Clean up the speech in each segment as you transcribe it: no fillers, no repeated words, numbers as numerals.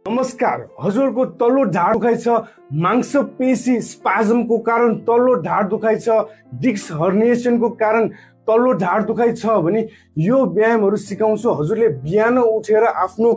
नमस्कार, हजुरको तल्लो ढाड दुखाइ छ, मांसपेशी स्पाज्मको कारण तल्लो ढाड दुखाइ छ, डिस्क हर्निएसनको कारण तल्लो ढाड दुखाइ छ भने यो व्यायामहरु सिकाउँछु। हजुरले बिहान उठेर आफ्नो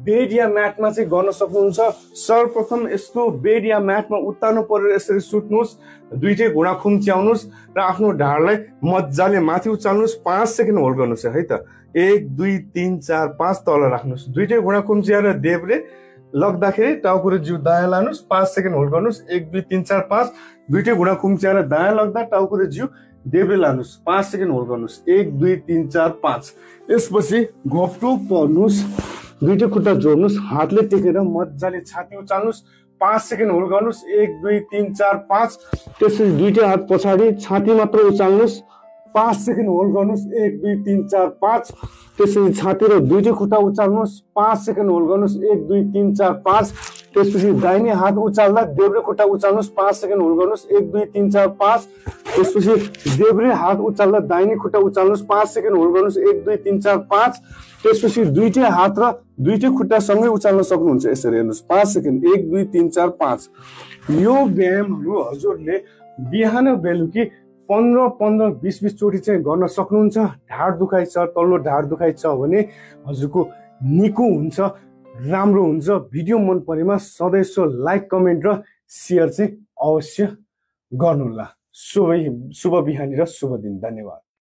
बेड या म्याटमा चाहिँ गर्न सक्नुहुन्छ। सर्वप्रथम यस्तो बेड या म्याटमा उत्तानो परेर यसरी सुत्नुस्, दुईटै घुँडा खुम्च्याउनुस् र आफ्नो ढाडलाई मज्जाले माथि उचाल्नुस्। 5 सेकेन्ड होल्ड गर्नुस् है त। 1 2 3 4 5 तल राख्नुस्। दुईटै घुँडा खुम्च्याएर देब्रे लग्दाखेरि टाउको र जिउ दायाँ लानुस्। 5 सेकेन्ड होल्ड गर्नुस्। 1 2 3 4 5 दुईटै घुँडा खुम्च्याएर दायाँ लग्दा टाउको र जिउ देब्रे लानुस्। 5 सेकेन्ड होल्ड गर्नुस्। 1 2 3 4 5 यसपछि घोप्टो पर्नुस्। दुईटै खुट्टा जोड्नुस्। हातले टेकेर मज्जाले छाती उचाल्नुस्। 5 सेकेन्ड होल्ड गर्नुस्। 1 2 3 4 5 त्यसपछि दुईटै हात पछाडि छाती मात्र उचाल्नुस्। 5 सेकेन्ड होल्ड गर्नुस्। 1 2 3 4 5 त्यसपछि छाती र दुईटै खुट्टा उचाल्नुस्। 5 सेकेन्ड होल्ड गर्नुस्। 1 2 3 4 5 त्यसपछि दाहिने हात उचाल्दा देब्रे खुट्टा उचाल्नुस्। 5 सेकेन्ड होल्ड गर्नुस्। 1 2 3 4 5 त्यसपछि देब्रे हात उचाल्दा दाहिने खुट्टा उचाल्नुस्। 5 सेकेन्ड होल्ड गर्नुस्। 1 2 3 4 5 त्यसपछि दुईटै हात र दुईटै खुट्टा सँगै उचाल्न सक्नुहुन्छ। यसरी हेर्नुस्। 5 सेकेन्ड 1 2 3 4 5 यो व्यायामहरु हजुरले बिहान बेलुकी 15 20 चोटि चाहिँ गर्न सक्नुहुन्छ। ढाड दुखाइ छ, तल्लो ढाड दुखाइ छ भने हजुरको निको हुन्छ, राम्रो हुन्छ। भिडियो मन परेमा सधैँ सो लाइक कमेन्ट र शेयर चाहिँ अवश्य गर्नुहोला। शुभ बिहानी र शुभ दिन। धन्यवाद।